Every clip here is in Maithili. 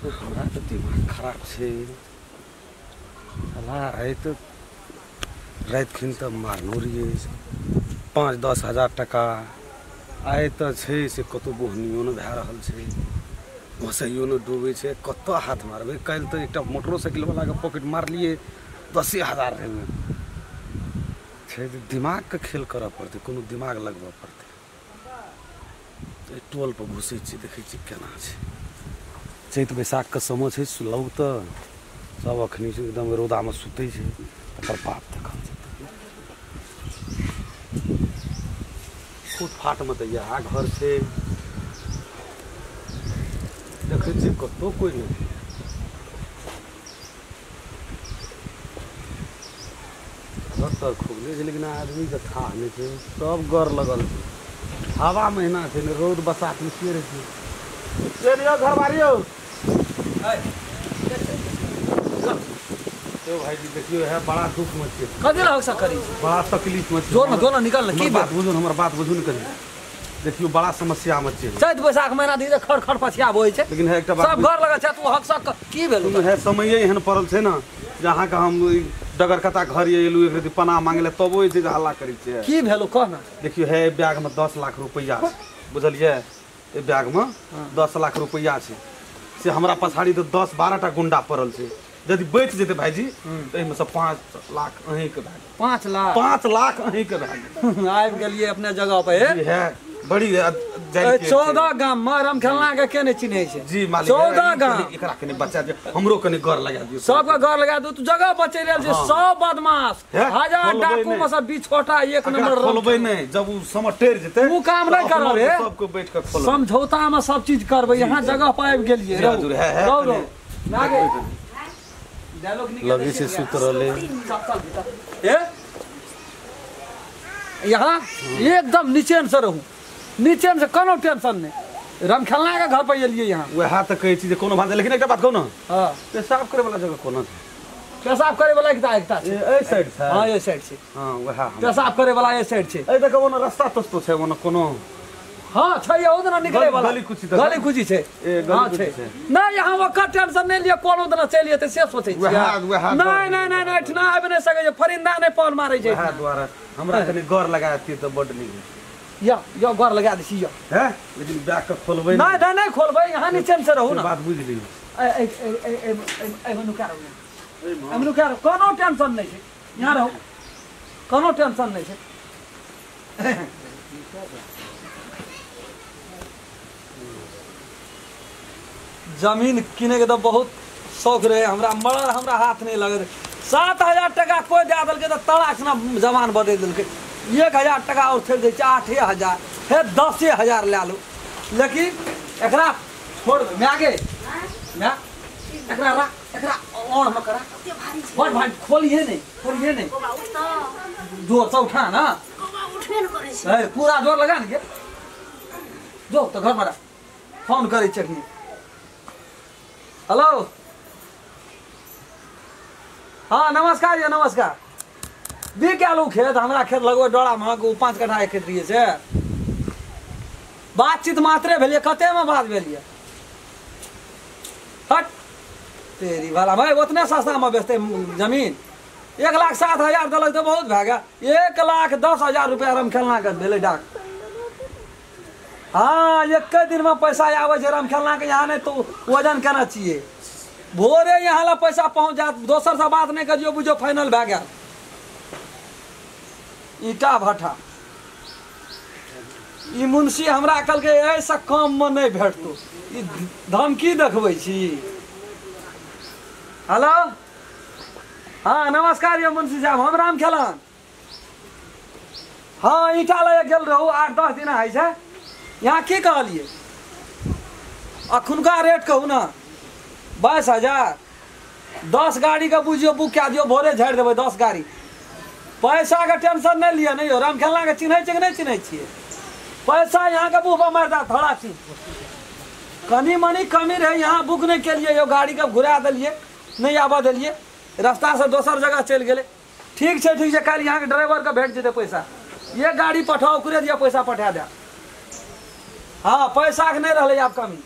हमरा तऽ दिमाग खराब छै साला। आइ तऽ राति खिन तऽ मारनो रहियै 5-10 हजार टका। आइ तऽ छै से कतहु बोहनियो नहि भए रहल छै, मसैयो नहि डूबै छै, कतऽ हाथ मारबै। काल्हि तऽ एकटा मोटरोसाइकिलवलाके पॉकेट मारलियै, 10 हजार रहै छै। दिमागके खेल करऽ पड़तै, कोनो दिमाग लगबऽ पड़तै। एहि टोलपर घुसै छियै, देखै छियै केना छै। चैत बैसाखके समय छै, लोक तऽ सब अखनी एकदम रौदामे सुतै छै, तकर बाद देखल जेतै। फुटफाटमे तऽ इएह घर छै, देखै छियै कतहु कोइ नहि। घर तर खुगले छै लेकिन आदमीके थाह नहि छै, सब गर लगल छै। हवा महीना छै ने, रौद बसातमे के रहै छै। चलियौ घरवारी यौ। भाईजी देखियौ है बड़ा दुख में छियै। कथी लए हकसक करै छी? बड़ा तकलीफ में छियै। जोर न जोर न निकल न, की बात बुझू, हमर बात बुझू ने कनी। देखियौ बड़ा समस्या में छियै। चैत बैसाख महीना धीरे खड़ खड़ पछिया बहै छै, लेकिन है एकटा बात सब घर लगल छै, तू हकसक की भेल? है समये एहन पड़ल छै ने जे अहाँके हम डगरकता घर एलहुँ एक रति पनाह मांगे लए, तबो जे छै हल्ला करै छियै। की भेल कह न। देखियौ है बैग में 10 लाख रुपैआ छै, बुझलियै? एहि बैग में 10 लाख रुपैआ छै, से हमरा पछाड़ी तऽ 10-12 टा गुंडा पड़ल छै। यदि बचि जेतै भाईजी तऽ एहिमे से 5 लाख अहीँके भए गेल। 5 लाख? 5 लाख अहीँके भए गेल। आबि गेलियै अपने जगह पर। है बड़ी 14 गाम में रमखेलना के के नहि चिन्है छै जी मालिक। 14 गाम एकरा कनि बचा दियौ, हमरो कनि गर लगा दियौ। सबके गर लगा दियौ। तू जगह बचै लेल छै सब बदमाश, हजार डाकू में सब 20 छोटा एक नंबर। खोलबै नहि, जब उ समर टेर जेतै उ काम नहि करब रे। सबके बैठ के खोलबै, समझौता में सब चीज करबै। यहाँ जगह पर आबि गेलियै। लगे छै सुत रहलै यहाँ एकदम निचेन से रहू, नीचे से कोनो टेंशन नहीं। रमखेलना के घर पर एलियै यहाँ। वएह तऽ कहै छी जे कोनो बात। लेकिन एकटा बात कहू ने, हाँ, पेशाब करे वाला जगह कोना छै? पेशाब करे वाला एकटा एकटा छै एहि साइड छै। हाँ एहि साइड छै। हाँ वएह पेशाब करे वाला एहि साइड छै। एहि देखो ओना रस्ता तस्तो छै ओना कोनो। हाँ छै, ओ दिना निकले वाला गली कुची, गली कुची छै। हाँ छै। नहीं यहाँ ओकर टेंशन नहीं लिअ, कोनो दिना चलि जेतै से सोचै छियै। नहीं नहीं नहीं नहीं, एहिठिना आबि नहि सकै छै, फरिंदा नहि पान मारै छै। वएह दुआरे हमरा कनि गौर लगा दितियै तऽ बड्ड नीक। या या गौर लगा दै छी या। है लेकिन बैग के खोलबै नहीं नहीं नहीं खोलबै, यहाँ नीचे से रहू ना। बात बुझि लियौ। ए ए ए ए नुका रहू, एहिमे नुका रहू, कोनो टेंशन नहीं छै। यहाँ रहू, कोनो टेंशन नहीं छै। जमीन किने के तो बहुत शौक रहे हमरा, मरल हमरा हाथ नहीं लगत। 7000 टका कोई दे देलकै तऽ तलाक ना जवान बदलि देलकै। 1000 टका और छोड़ि दै छै, 8000 हे 10000 लए लू। लेकिन एकरा छोड़ दे my गे, my एकरा राख, एकरा और में करा। बड़ भारी खोलिए नहीं, खोलिए नहीं, जोर से उठा ना, पूरा जोर लगा ने के जो तो घर में राख। फोन करै छै अखनी। हेलो, हाँ नमस्कार ये, नमस्कार। बिक आलू खेत, हमरा खेत लगबै डोरा में 5 कट्ठा खेत रहियै से। बातचीत मात्रे भेलियै, कतेमे बात भेलियै? हट तेरी भला भाई, उतने सस्तामे बेचतै जमीन? 1,07,000 देलक तऽ बहुत भए गेल। 1,10,000 रुपया रमखेलना के भेलै डाक। हाँ एक दिन में पैसा आबै छै रमखेलना के। यहाँ नहि तो वजन केना छियै, भोरे यहाँ ला पैसा पहुँच जायत। दोसर से बात नहि करियौ, बुझियौ फाइनल भए गेल। ईटा भट्ठा ई मुंशी हमरा कहलकै एहिसँ कममे नहि भेटतौ, ई धमकी देखबै छी। हेलो, हाँ नमस्कार यौ मुंशी साहब, हम राम खेलन। हाँ ईटा लए गेल रहू 8-10 दिन होइ छै। यहाँ की कहलियै? अखुनका रेट कहू ने। 22,000। 10 गाड़ीके बुझियौ बुक कए दियौ, भोरे झाड़ि देबै 10 गाड़ी। पैसाके टेंशन नहि लिअ। नहि यौ रामखेलना के चिन्है छियै कि नहि चिन्है छियै? पैसा यहाँके मुँह पर मारि देत थोड़ा चीज। कनी मनी कमी रहै, यहाँ बुक नहि केलियै यौ, गाड़ीके घुरा देलियै, नहि आबऽ देलियै, रास्तासँ दोसर जगह चलि गेलै। ठीक छै ठीक छै, काल्हि यहाँके ड्राइवरके भेट जेतै पैसा। एक गाड़ी पठाउ, ओकरे दिअ पैसा पठा दे। हाँ पैसाके नहि रहलै आब कमी।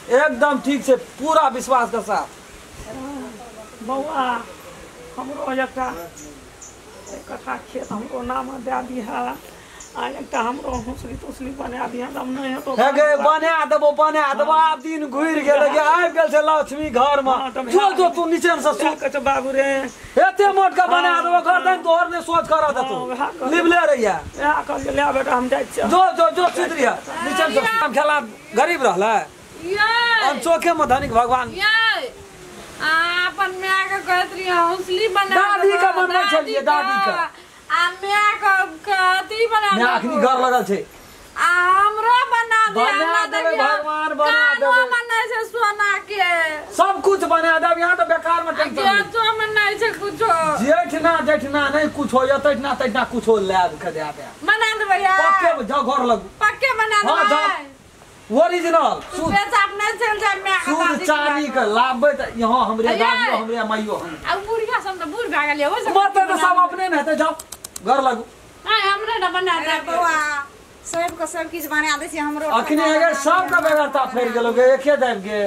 एकदम ठीक छै पूरा विश्वास के साथ। बौआ हमरो एकटा कट्ठा खेत हमरो नाम दए दिहा आ एकटा हमरो हौसली तौसली बना दिहा तब नहि हेतौ। हे गे बना देबो बना देबो आब दिन घुरि गेल गे आबि गेल छै लक्ष्मी घर में। जो जो तू नीचे से सुत कहै छै बाबू रे एते मोट के बना देबो घर तैं तोहर ने सोच कर देतौ लिबले रहिया। इएह कहलियै ले बेटा हम जाइ छियै। जो जो जो सुत रहिया नीचे से हम खेला गरीब रहलै हम चौके में धनिक भगवान। अपन माय के कहैत रहियै हौसली बना दादी के बनबै छलियै दादी के आ माय के अथी बना माय अखनी घर लगल छै आ हमरो बना दे बना देबै भगवान बना देबै बना छै सोना के सब कुछ बना देब। यहाँ तो बेकार में टेंशन जेठो में नहीं छै कुछो जेठना जेठना नहीं कुछो यतठना तठना कुछो लाब के दे बना देबै यार पक्के जाओ घर लगू पक्के बना देबै ओरिजिनल सूद अपने चल जाय माय के सूद चांदी के लाबबै त यहाँ हमरे दादियो हमरे माइयो हम आ बुढ़िया सब त बूढ़ भए गेलै ओइ सब मत त सब अपने ने हेतै जाओ घर लगू। हां हमरे न बना दे बौआ सबके सब किछ बना दै छै हमरो अखनी अगर सबके बेगरता फेर गेलो गे एके देब गे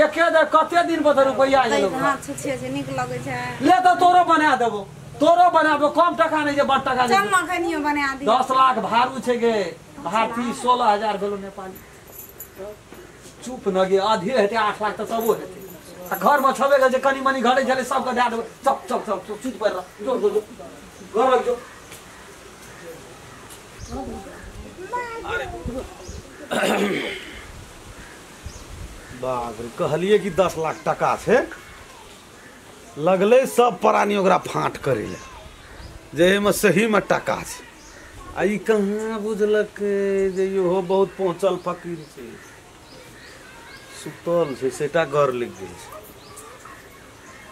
एके देब कते दिन पर रुपैया गेलो। हां छुछे छै नीक लगै छै ले त तोरो बना देबो तोरो बनाबो कम टका नहीं जे बड़ टका चल न कनियो बना दी। 10 लाख भारू छै गे भारती 16,000 भेलो नेपाली। चुप न गे आधे हेतै 8 लाख त तबो हेतै आ घर में छबे गेल छै कनी मनी घटे छलै सबके दए देबै। चप चप चप चुप पड़ि रह जो जो जो घर लग जो। अरे बाप रे कहलिए कि 10 लाख टका छै लगलै सब प्राणी ओकरा फाँट करै लए जे एहिमे सहीमे टका छै आ ई कहाँ बुझलकै जे इहो बहुत पहुँचल फकीर छै सुतल छै सेटा गर लागि गेल छै।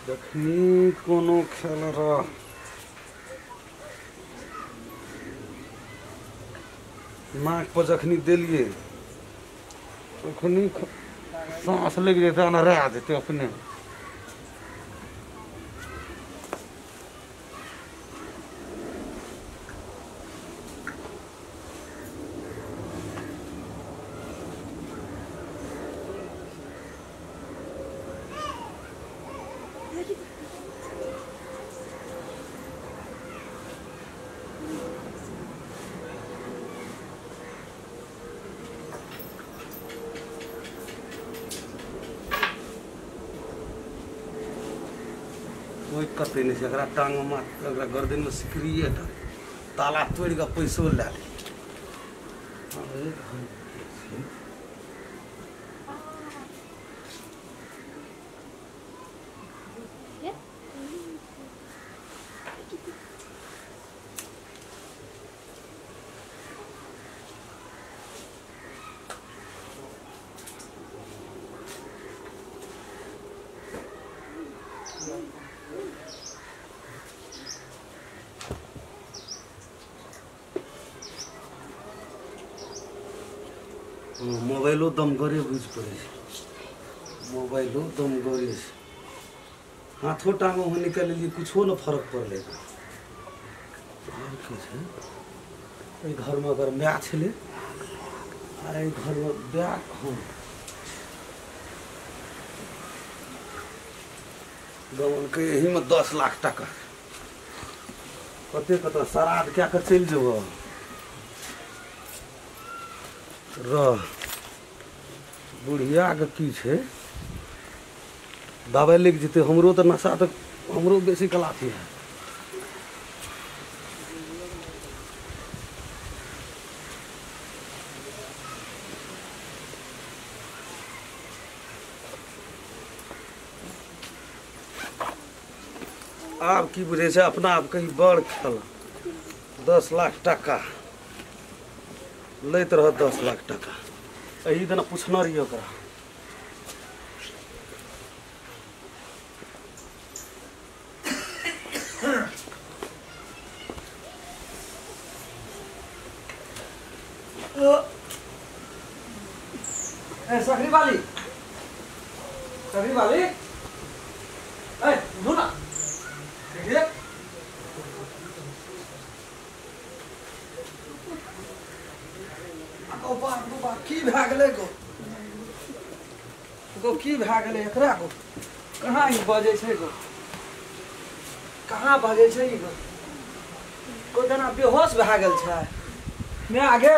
जखनी कोनो खेल रह नाक पर जखनी देलिए तखनी साँस लागि जेतै अनहरा जेतै अपने। कोई कतै नहि छै एकरा टांगमे एकरा गर्दनमे सिकरिए टा ताला तोड़ि कऽ पैसो लए ले। मोबाइलो दमगरे बुझि पड़ै छै मोबाइलो दमगरे छै हाथो टांगो हम निकालि कुछो न फरक पड़लै। आओर की छै एहि घरमे अगर माय छलै आ एहि घरमे बैग हम गवनके एहिमे 10 लाख टका कते कतऽ श्राद्ध कए कऽ चलि जेबऽ रह। बुढ़ियाके की छै दबाइ लागि जेतै हमरो तऽ नशा तऽ हमरो बेसी कलाथी है। आब की बुझै छै अपना आप कहीं बड़ खेला 10 लाख टका लैत रह 10 लाख टका एहि दिना पूछने रहियै ओकरा। ए सकरी वाली सकरी वाली ए उठो ना देखिए की भए गेलै गो। गो की भए गेलै एकरा गो कहाँ ई बजै छै गो कहाँ बजै छै ई गो को जेना बेहोश भए गेल छै मैं आगे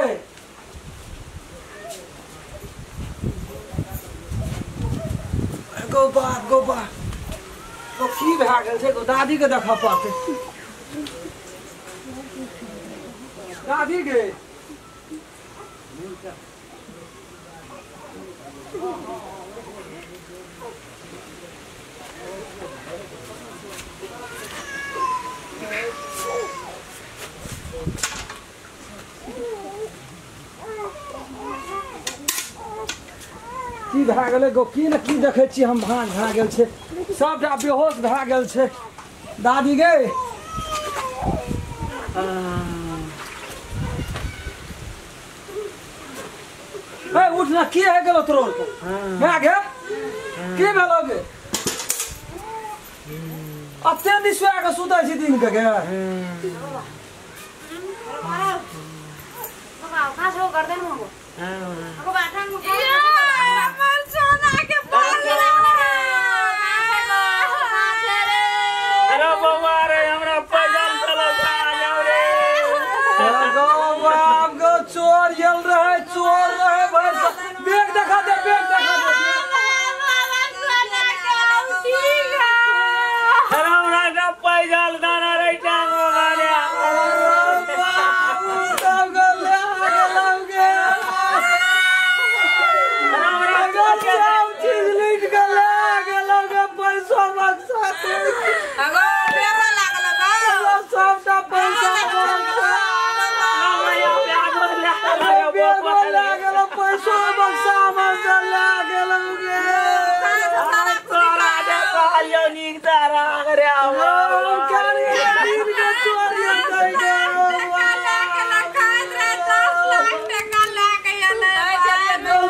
गो बाप गो बाप गो की भए गेल छै गो दादी के देखऽ पड़तै दादी गे की भए गेलै गो की ने की देखै छी हम भाँज भए गेल छै सबटा बेहोश भए गेल छै दादी गे ए उठ ना की है गेलो तोरो मैं गे की भेलो गे अते निसुआ के सुतै छी दिन के गे बाबा कहाँ छौ गर्दन में हो अगो बाठान में हमर सोना के बाल अरे बौआ रे हमरा पैदल चलल जाओ रे गो बाप गो चोर गेल रहे चोर रहे भर बैग देखा दे बैग देखा दे बाबा सोना के औठी गा अरे हमरा पैदल दाना रे टांगो गाले बाबू सब गले गेलौ गे हमरा सब चीज लूट गेलै गेलौ गे पैसा बक्सा अगो बेरो लागल बा सबटा पैसा बक्सा पैसा बक्सा हमर ले गेलौ गे तोरा दे कहलियौ नीक तारा रे हम केना दिन के चोर गेलै गे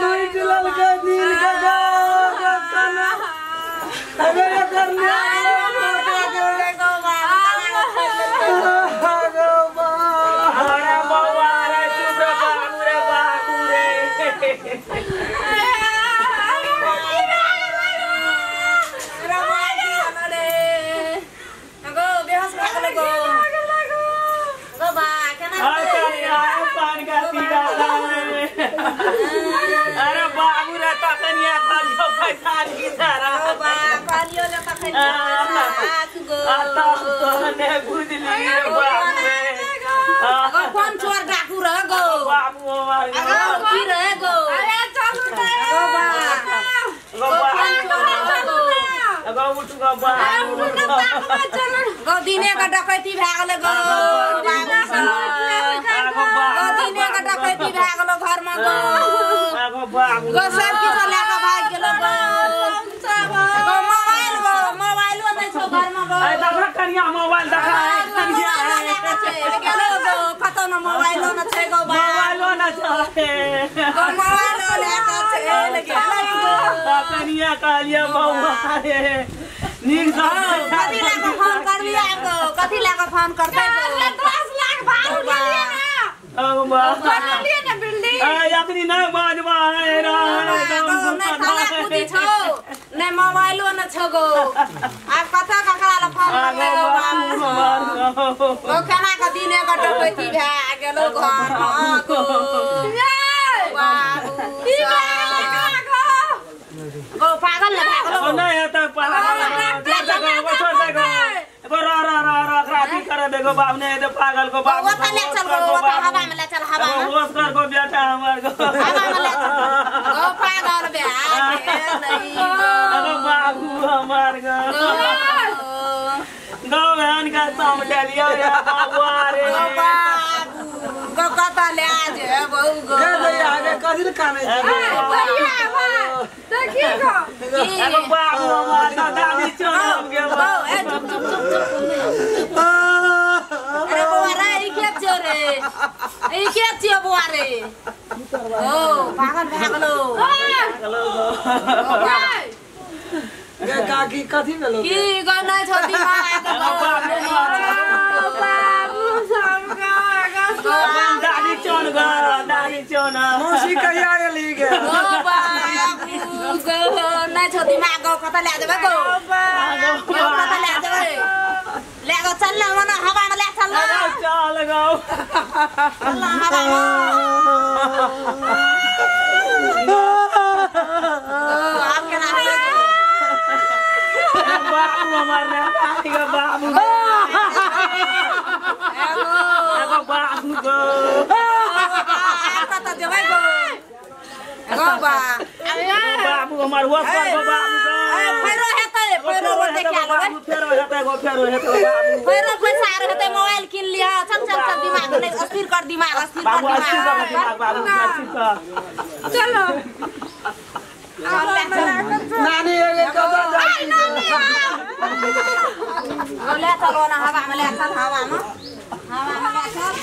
लूट लेलकै दिन के गे केना अबे एकर ले गो बा अरे बौआ रे चुप रे बाबू रे बाबू रे अरे बाबू रे तखनिया कहलियौ पैसा नी सारा ने बुझली रे बाबू रे कौन चोर डाकू रह गो बाबू हमार की रह गो अरे चलू ना गो गो उठ गो बाबू गो दिने का डकैती भए गेलै गो गो दिने का डकैती भए गेलो घर में गो गो सब किछो लए के भागि गेलो गो गो मोबाइल गो मोबाइलो नै छौ घर में गो अरे देखा कनिया मोबाइल देखा कनिया गेलो गो कतौ न मोबाइलो न छै गो मोबाइलो न छै गो मोबाइलो लए के चलि गेलै गो कनिया कहलियै बौआ रे नीक कथी लए के फोन करबी आब गो कथी लए के फोन करतै गो 10 लाख भाड़ू लेलिए ना लेलिए ना बिल्डिंग अखनी नहि बाजबा नहि खाना कुदी छौ नहि मोबाइलो न छौ गो आब कतऽ ककरा लए फोन करबै गो बाबू गो केना के दिने के डकैती भए गेलो घर में गो बाबू की भए गेलै एकरा गो गो पागल ने भए गेलो नहि हेतै पागल करे देखो बाप ने दे पागल को बाप वो ले चल गो वो हवा में ले चल हवा में होश कर को बेटा हमर को हवा में ले चल गो पागल बे नहीं अरे बाबू हमर को गो बहन का साम डालियो रे बाबू रे गो बाबू गो कत ले आ जे बहु गो गे दैया गे कथी ले कानै छै देखिए गो अरे बाबू हमर दादी चल गेल गो ए चुप चुप चुप चुप अरे बौआ रे ई के छियो रे ई के छियो बौआ रे ओ पागल भए गेलो गे काकी कथी भेलो की गो नै छौ दिमाग गो बाबू सब गो दादी चल गो दादी चल मौसी कहिया गेली गे गो बाबू गो छौ दिमाग गो कतऽ लए जेबै गो कतऽ लए जेबै ले गो चल ना मना हवा में ले चल ना चल गो चल ना हवा में आप केना बाबू हमार रे गो बाबू एगो बाबू गो कतऽ जेबै गो गो बा बाबू हमार होश कर गो बाबू फेरो हेतै फेरो रोते क्या लेबै फेरो हेतै गो फेरो हेतै बाबू फेरो पैसा आर हेतै मोबाइल किन लिह चल चल चल दिमाग नहीं अस्थिर कर दिमाग अस्थिर कर बाबू अस्थिर कर दिमाग दिमाग बाबू अस्थिर कर चलो नानी एगे कतऽ जाइ ले चलो ना हवा में ले चल हवा में ले चल।